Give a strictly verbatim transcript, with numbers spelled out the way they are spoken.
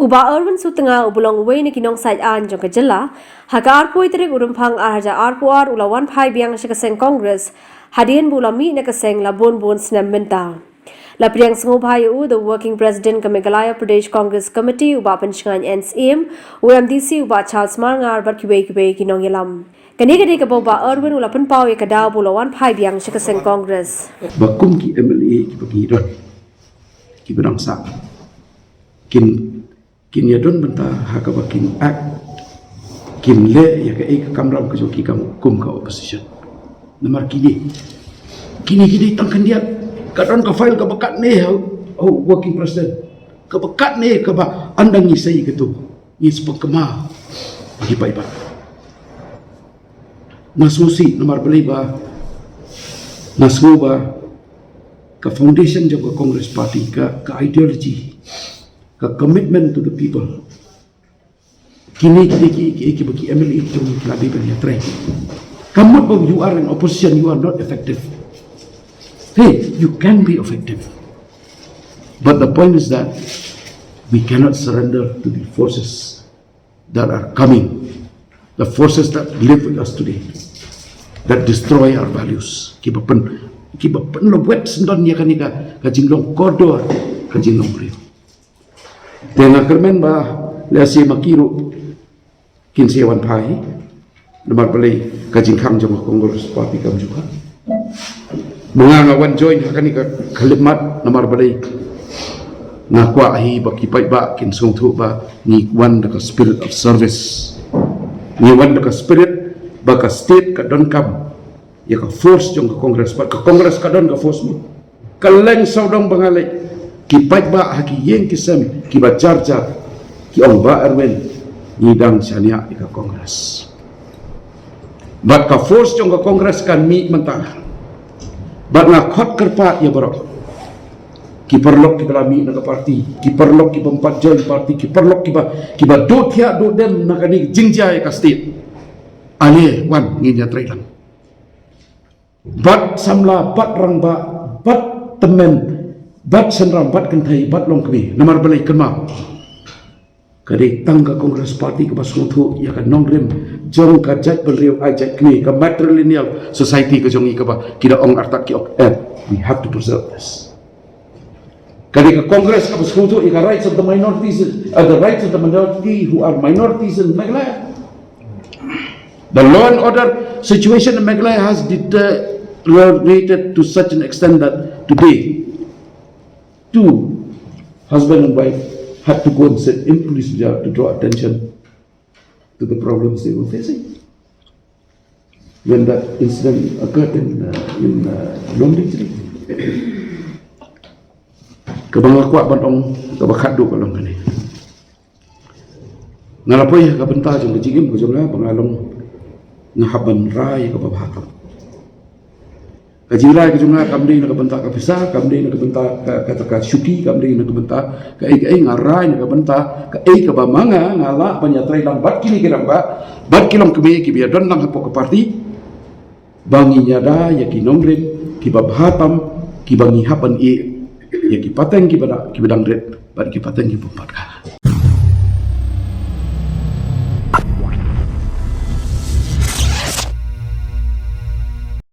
U Bah Erwin Sutnga, uba long uwei na ki nongsaid aiñ jong ka jylla, ha ka arphew tarik u Rymphang ar hajar arphew ar u la wan phai biang sha ka seng Congress, hadien ba u la mih na ka seng la bun bun snem mynta. La pdiang sngewbha ïa u da u Working President ka Meghalaya Pradesh Congress Committee, u Bah Pynshngain N Syiem, u M D C u Bah Charles Marngar bad kiwei kiwei ki nongïalam. Kane ka dei kaba u Bah Erwin u la pynpaw ïa ka daw ba u la wan phai biang sha ka seng Congress. Ba kum ki M L A kiba ki don, kiba dang sah, kin kin ïa don bynta ha kaba kin act, kin leh ïa kaei ka kamram ka jong ki kam kum ka opposition. Namar kine, kine ki dei tang khyndiat. Ka don ka file kaba katne ha u Working President, kaba katne kaba ynda ngi sei kato, ngi sngewkmen ba ki paidbah. Nga sngewsih namar balei ba nga sngew ba ka foundation jong ka Congress Party, ka, ka ideology, ka commitment to the people. Kine ki, ki, ki, ki, ki M L A ki jong ngi ki la dei ban ïatrei. Ka mut ba you are an opposition, you are not effective. Hey, you can be effective. But the point is that we cannot surrender to the forces that are coming, the forces that live with us today, that destroy our values. Kiba pyn, kiba pynlwet syndon ïa kane ka, ka jinglong kordor, ka jinglong briew. Te nga kyrmen ba lehse ma ki ruh kin sa wan phai, namar balei ka jingkhang jong ka Congress Party kam ju kha. Ma nga, nga wan join ha kane ka khyllipmat namar balei nga kwah hi ba ki paidbah kin sngewthuh ba ngi wan da ka spirit of service. Ngi wan da ka spirit ba ka state ka donkam ïa ka force jong ka Congress, bad ka Congress ka don ka force mo. Ka leng sawdong ba nga leit, ki paidbah ha ki ïing ki sem kiba jar jar ki ong, Bah Erwin, ngi dang shaniah ïa ka Congress. Bad ka force jong ka Congress kan mih mynta. Bad nga khot kyrpad ïa baroh ki paralok kiba la mih na ka party, ki paralok kiba ym pat join party, ki paralok kiba, kiba duh thiah duh dem na kane ka jingjia ïa ka state. Ale wan ngin ïatrei lang. Bad samla, bad rangbah, bad tymmen, bad shynrang, bad kynthei, bad longkmie. Namar balei? Kynmaw, ka dei tang ka Congress Party kaba sngewthuh ïa ka nongrim jong ka jaitbynriew ai jaitkmie, ka matrilineal society ka jong ngi kaba ki da ong artat ki ong, eh, we have to preserve this. Ka dei ka Congress kaba sngewthuh ïa ka rights of the minorities, uh, the rights of the minority who are minorities in Meghalaya. The law and order situation in Meghalaya has deteriorated to such an extent that today two husband and wife had to go and sit in police jail to draw attention to the problems they were facing when that incident occurred in, uh, in, uh, Lumdichri. Kaba nga kwah ban ong kaba khatduh ka long kane. Nga la poi ha ka bynta jong ka jingim ka jong nga ba nga long, nga hap ban rai kaba bha tam. Ka jingrai ka jong nga kam dei na ka bynta ka pisa, kam dei na ka bynta ka, ka, ka shuki, kam dei na ka bynta kaei kaei. Nga rai na ka bynta kaei kaba ma nga nga lah ban ïatrei lang bad kine ki rangbah, bad ki longkmie kiba ïadon lang hapoh ka party, ba ngin ïada ïa ki nongrim kiba bha tam, kiba ngi hap ban ïeh ïa ki pateng kiba da, kiba dang rit bad ki pateng kiba ym pat kha.